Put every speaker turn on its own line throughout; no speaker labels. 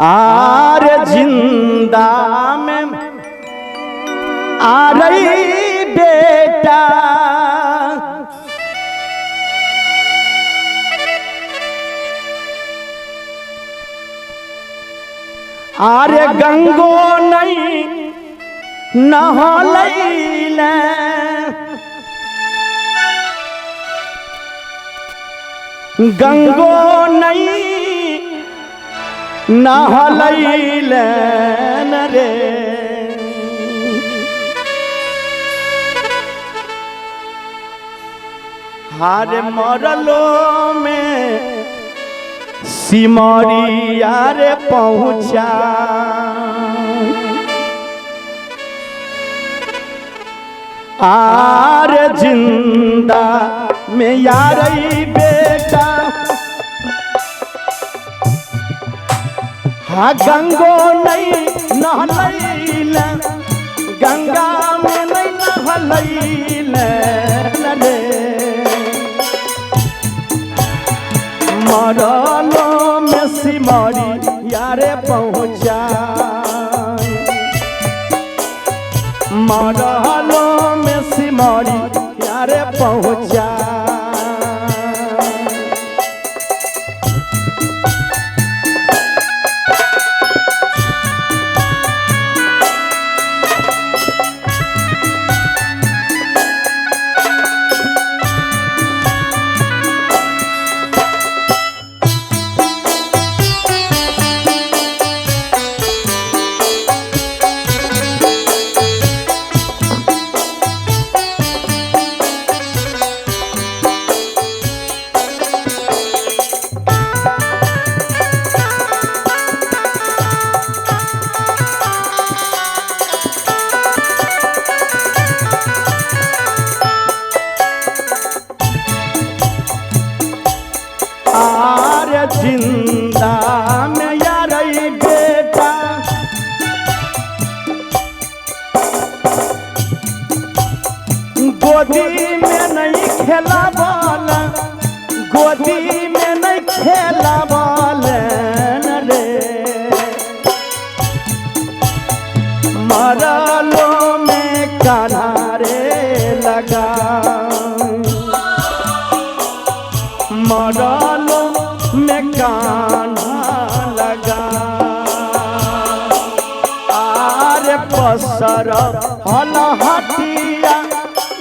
आर जिंदा में आ रही बेटा आरे गंगो नहीं नहलैले गंगो नहीं नहलैले न रे हार मरलो में सिमरिया रे पहुँचा आर जिंदा में यार बेटा हाँ गंगो नहीं नहलैल गंगा में नहीं नहलैल रे मरलो में सिमरी यारे पहुँचा मरलो में सिमरी यारे पहुँचा। आर जिंदा में यार बेटा गोदी में नहीं खेला बॉल गोदी में नहीं खेला बॉल रे मरलो में कान्हा रे लगा मरलो में कान्हा लगा आर पसर हल हटिया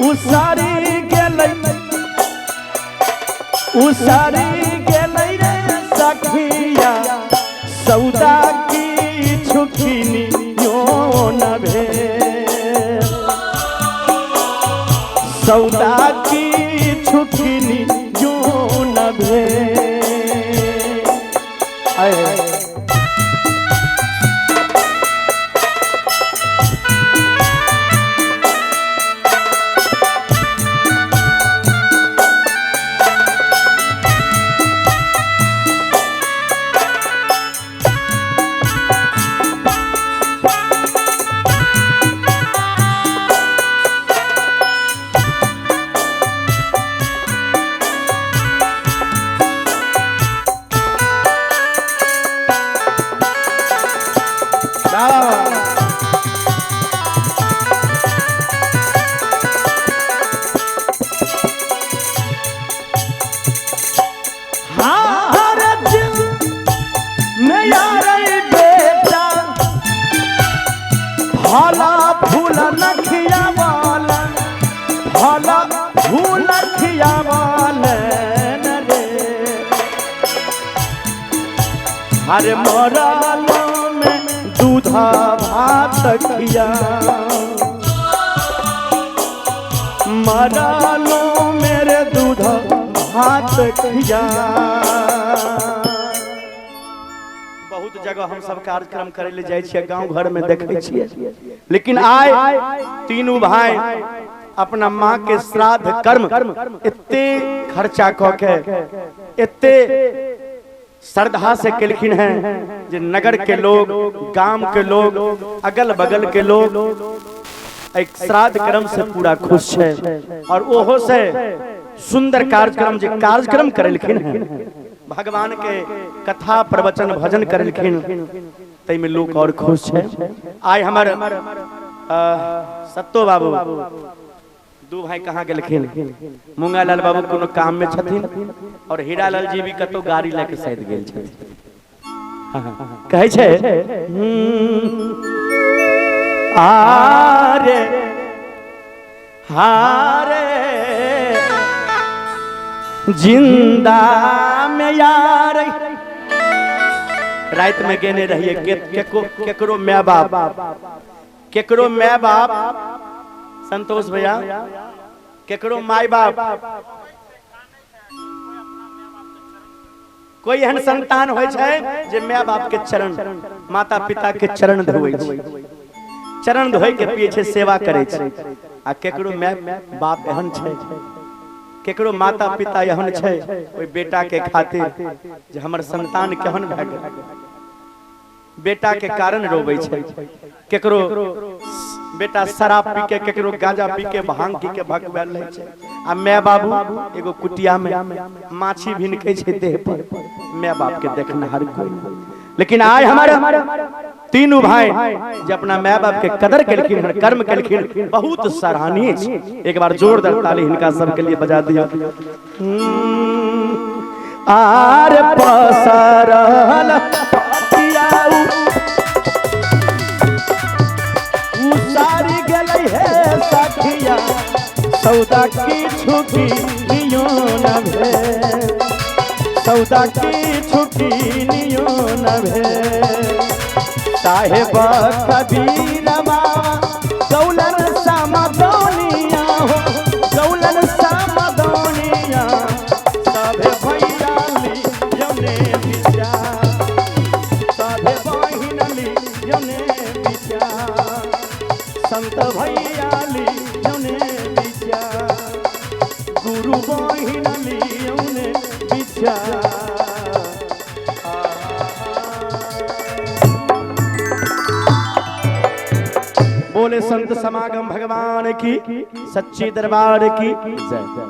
उसरी गेलै उसरी गेलै रे सखिया सौदा की छुखिनी यो न भेल सौदा की छुखिनी यो न भेल। आए। हार में यार बेटा फला फूल नखिया वाला फला फूल खिया वाला रे हर मरलो में दूधा भात खिया मरलो मेरे दूध भात खिया। बहुत जगह हम सब कार्यक्रम करे ले जाइ छियै, गांव घर में देखै छियै, लेकिन आइ तीनू भाई अपना माँ के श्राद्ध कर्म एते खर्चा क के एते श्रद्धा से केलखिन हैं जे नगर के लोग, गांव के लोग, अगल बगल के लोग एक श्राद्ध कर्म से पूरा खुश है और ओहो से सुंदर कार्यक्रम जे कार्यक्रम करेलखिन हैं भगवान के कथा प्रवचन भजन करलखिन, ताहिमे लोक और खुश छै। आइ हमर सत्तो बाबू दू भाई कहाँ गेलखिन? मुंगालाल बाबू कोनो काम में छथिन और हीरालाल जी भी कतौ गाड़ी लए के शायद गेल छथिन। कहै छै आरे हारे जिंदा में यार रात में गेने रहिए केकरो my बाप, केकरो my बाप संतोष भैया, केकरो my बाप, कोई एहन संतान होइ छै जे my बाप के चरण, माता पिता के चरण धोइ छै, चरण धोइ के पिए छै, सेवा करे छै। आ केकरो my बाप एहन छै, केकरो माता पिता एहन छै ओहि बेटा के खातिर जे हमर संतान केहन भए गेल, बेटा के कारण रोबै छै। केकरो बेटा शराब पी के, केकरो गांजा पी के, भांग पी के भकबैल रहै छै, आ my बाबू एगो कुटिया में माछी भिनकै छै देह पर, my बाप के देखनहार कोई नहीं। लेकिन आइ हमारे तीनू भाई जे अपना my बाप के कदर केलखिन, कर्म केलखिन, बहुत सराहनीय छै। एक बार जोरदार ताली हिनका सबके लिए बजा दियौ। आर पसरल पटियाउ उसारी गेलै हे सखिया, सौदा की छुटी नियो न भेल, सौदा की छुटी नियो न भेल। साहेब कबीर बाबा गौलन सामा दौनिया हो, गौलन सामा दौनिया, सभे भैया ली यौने विचार, सभे बहिन ली यौने विचार, संत भैया ली यौने विचार, गुरु बहिन ली यौने विचार। बोले संत समागम भगवान की, सच्ची दरबार की जय।